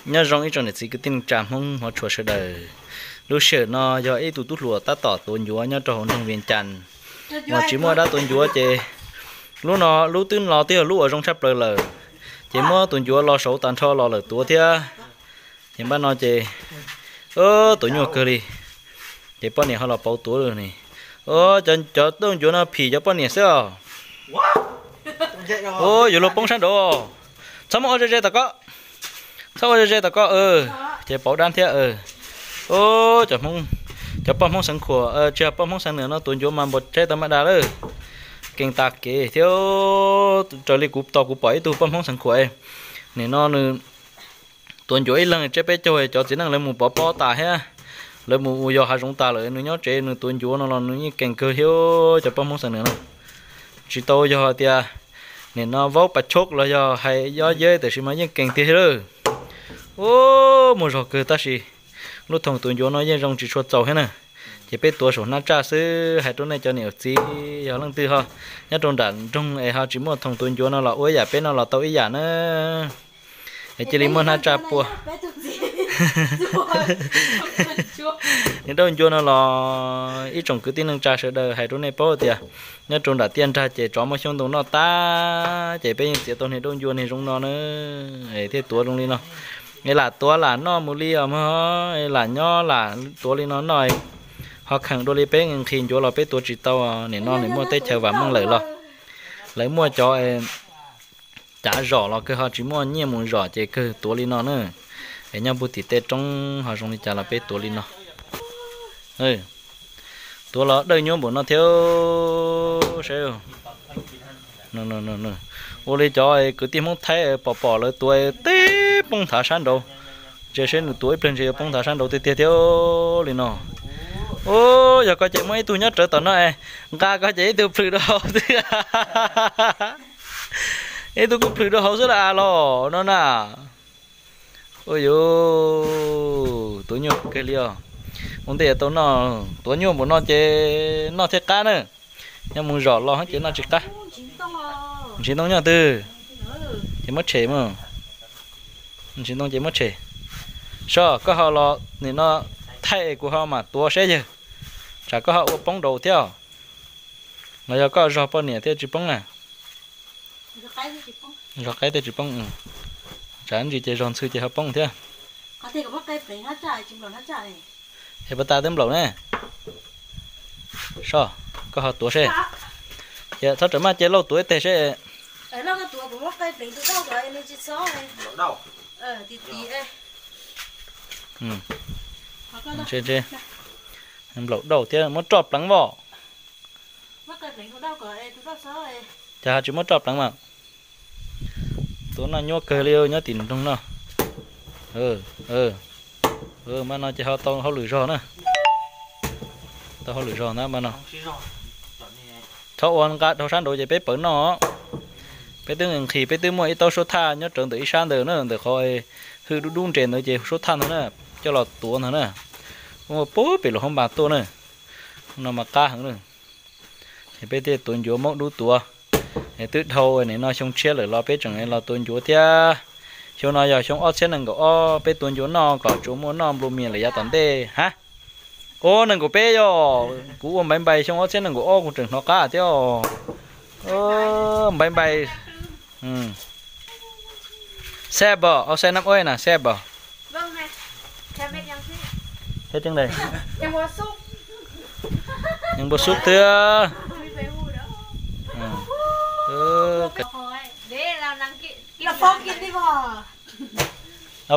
Nyob zoo ib tsoom niam txiv kwv tij neej tsa Hmoob hmov tshua sawv daws. Lub sij hawm no yog ib tug tub hluas tab tom tuav ncuav nyob rau hauv nroog Vias Cas, uas tsis muaj dab tuav ncuav ces lub no lub twb los twb yog lub uas zoo tshaj plaws lawm, ces muab tus ncuav los saud tas nrho los lawm tuav thiab. Ces npaj no ces tuav nyuaj kawg li, ces poj niam ho los pauv tuav lawm ne. Cov dauj ncuav no phim cov poj niam xwb os. Yuav luag poob sab nraud, txhob muab ua ze ze tom ko, txhob ua ze ze tom ko. Ces pauv dab thiab. Cov Hmoob, cov poj Hmoob xeev khuam tsis yog poj Hmoob xeev nws no tuav ncuav mas npaum tsaib tau maj dag lawm. Keej tas kev thiab. Raws li kuv tau kuv pom ib tug poj Hmoob xeev khuam, nim no nws tuav ncuav ib leeg tsiab peb caug, cov txiv neej lawv mus pov pob tas thiab, lawv mus ua yos hav zoov tas lawm, nws nyob tsev nws tuav ncuav no los nws yeej keej kawg thiab. Cov poj Hmoob xeev nws no tsis tau yog tias nim no vaub pas choj los yog hais yob yeb, tiam sis mas yeej keej tiag thiab lawm. Ub, muaj zog kawg tab sis lub thoom tuav ncuav no yeej zoo tsis tshua txaus thiab na. Ces peb tuav saum hnab tsaj xwb, hais rau nej cov niam txiv yog leej twg ho nyob rau nram nroog es ho tsis muaj thoom tuav ncuav no los ua ib yam peb no los tau ib yam na. Es cia li muab hnab tsaj pua. Niag dauj ncuav no los ib tsoom kwv tij neej tsa sawv daws hais rau nej paub tias nyob rau nram tiaj nrag ces tsov muaj xyoob ntoo noj tag, ces peb yeej txiav tau niag dauj ncuav niag zoo no na, thiaj tuav zoo li no. Es lam tuav lam noj mus li os mog, es lam nyob lam tuav li no noj. Ho kheem dua li peb nqhis ncuav los peb tuav tsis tau, nim no nws muaj teb chaws vam meej lawm los lawv muaj cov cav zom los kawg ho tsis muaj nyiaj mus zom ces kawg tuav li no na. Es nyob puag tim tej roob ho zoo li cas los peb tuav li no. Tuav los dawj nyuab npaum no thiab saib. Ua li cov kwv tij Hmoob Thaib pom pom lawv tuav teb poob thav sab nraud. Ntsia seb nws tuav ib pliag ntsia yuav poob thav sab nraud tiag tiag thiab li no. Ub, yog koj ces muaj ib tug nyob rawv tom no es nqa koj ces ib tug plhws rau hauv xwb. Ib tug kuj plhws rau hauv xwb las los no na. Ua yuv, tuav nyuaj kawg li os. Ua ntej yuav tau noj, tuav nyuaj npaum no ces noj thiaj qab na. Nyob mus zom los ces noj tsis qab. Ntshiv ntoo nyob twg? Ces muab tshem mus. Ntshiv ntoo ces muab tshem. Soj, koj ho los nim no thaij kuv ho mam tuav seb yawg, tsam koj ho ua poob daus thiab. Los yog koj zog poj niam thiaj tsis poob na? Zog qaib thiaj tsis poob. Tsam ntsis ces zog ntxhw ces ho poob thiab. Es pas tas twb nplaum ne. Soj, koj ho tuav seb. Ces txhob rawm maj, cia Lauj tuav ib teg seb. Nplaum dauj thiab muab roj pleev voj. Cas ho tsis muab roj pleev mas. Tuav noj nyuaj kawg li nyob tim nroog no. Mas no ces ho tau hauj lwm zog na. Tau hauj lwm zog ntag mas no. Txhob ua nqa dhau sab nraud ces peb pawv noj. Peb twb nqhis, peb twb muaj ib taub suab thaj nyob rawv ntawm ib sab ntawd na, ntawm qhov hwj dub dub nres ntawd ces suab thaj ntawd na, coj los tuav ntag na. Muaj puag pem lub hoob npas tuaj na. No mas qab heev na. Es peb thiaj tuav ncuav Moob dub tuav. Es twb dhau nim no xyoo tshiab lawm los peb tseem los tuav ncuav thiab. Xyoo no yog xyoo ob txhiab nees nkaum ob, peb tuav ncuav noj kom tsuas muaj noj nplua mias lawm yav tom ntej hab. Ua nees nkaum peb yog kuv ua npaiv npais xyoo ob txhiab nees nkaum ob kuv tseem hnov qab thiab. Npaiv npais. Seb pom, au seb nab ua na seb pom. Npua sub thiab.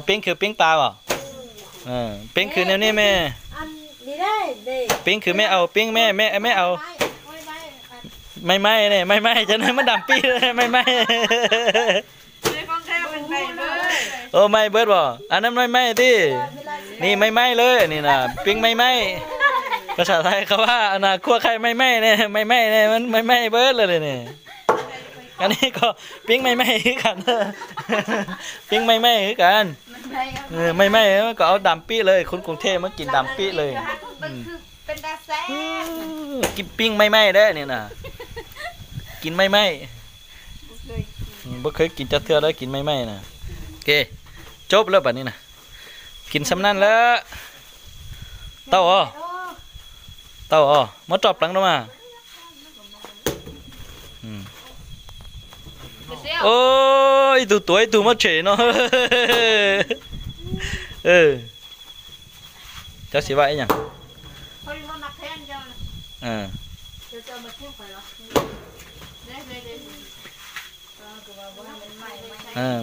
Peeb khw peeb tas os. Peeb khw niaj niaj me. Peeb khw me au, peeb me me me au. Maij maij ne, maij maij cov neeg muab dam pij maij maij. Maij npawb os, a nab maij maij tij. Ni maij maij lawm ni na, peeb maij maij. Koj sam thais qhov vaj na, khuaj khaij maij maij ne, maij maij ne, maij maij npawb lawm ne. Koj ni koj peeb maij maij hwb kas, peeb maij maij hwb kas. Maij maij kom au dam pij lawm, khun koos thej muab kis dam pij lawm. Peeb maij maij dab ni na, kis maij maij. Npawb khwb kis cov thwj dab kis maij maij na. Ke, Coob lawm pam ni na. Kis xam naj lawm. Tau os. Tau os, muab roj pleev rau mas. Ib tug tuav ib tug muab tshem no. Cov xi vaj ib yam.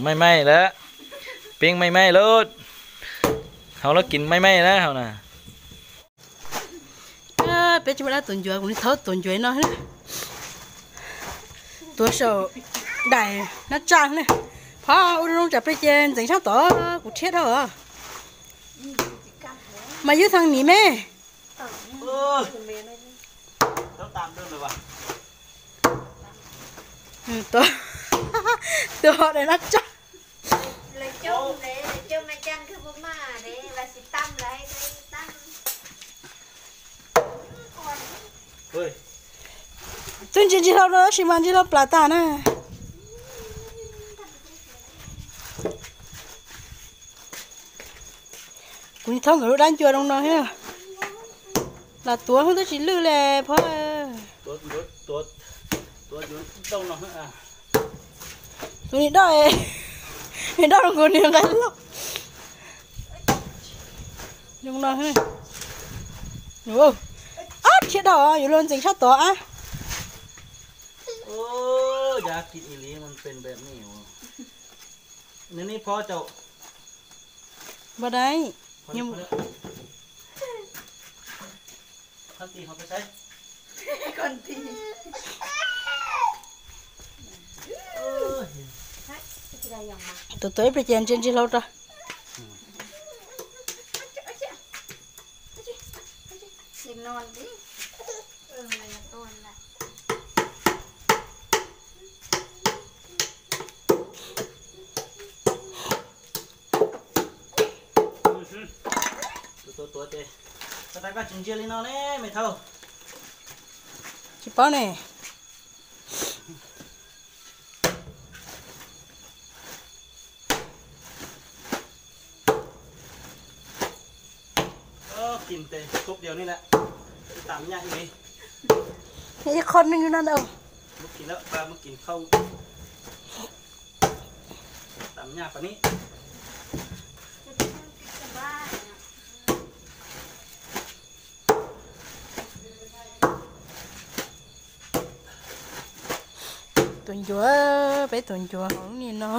Maij maij lawm. Peeb maij maij lawm. Haus lawm kis maij maij na haus na. Peb tsis muaj dab tuav ncuav, kuv li thaub tuav ncuav no. Tuav saum daim nab tsaj ne. Phov ua zoo tsam peb ces ntxeev sab tod kuv rhiab dhau os. Mas yub thaj nim me. Tuav, tuav ho daim nab tsaj. Twb ntsia ntsis hlau no tab sis mas ntsis hlau plam tas na. Kuv thaub nkawd lub dab ncua zoo no thiab. Lam tuav hnub twb tsis lwj li phov. Tus nim doj, nim doj rau kuv nim nqa loj. Zoo no. Ab, rhiab dhau, yuav luag ntxeev sab tod ab. Nws nij phob caum. Npau dai. Tus tuav ib pliag ces ntsia ntsis hlau rau. Tus tuav tuav ces, koj tais koj tsis ntsia li no ne me thaub. Tsis paub ne. Ib qho neeg no na. Tus ncuav, peb tus ncuav hauv ni no.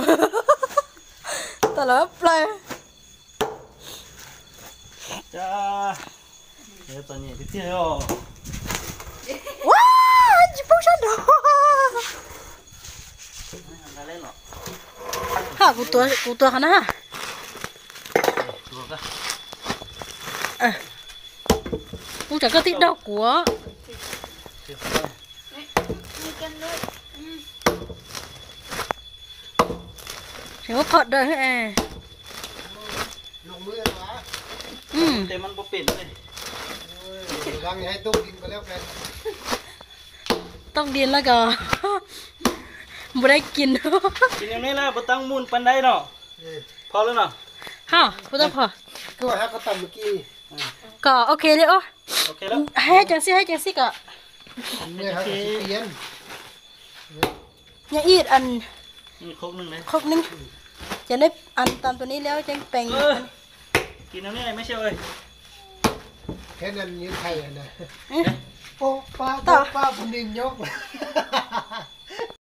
Tau los plaws. Ua, tsis poob sab nraud. Ha, kuv tuav, kuv tuav qhov na ha. Kuv tsam koj tib daug kuv. Tseem muab qhov daws. Toj diav lawm kod, npua dai kis. Ho, kuv tau phom. Kom ok li os. Hais ceev xij, hais ceev xij kom. Nyob ib an, khov neeb, ces neb an tas tus nib liab ceeb pees.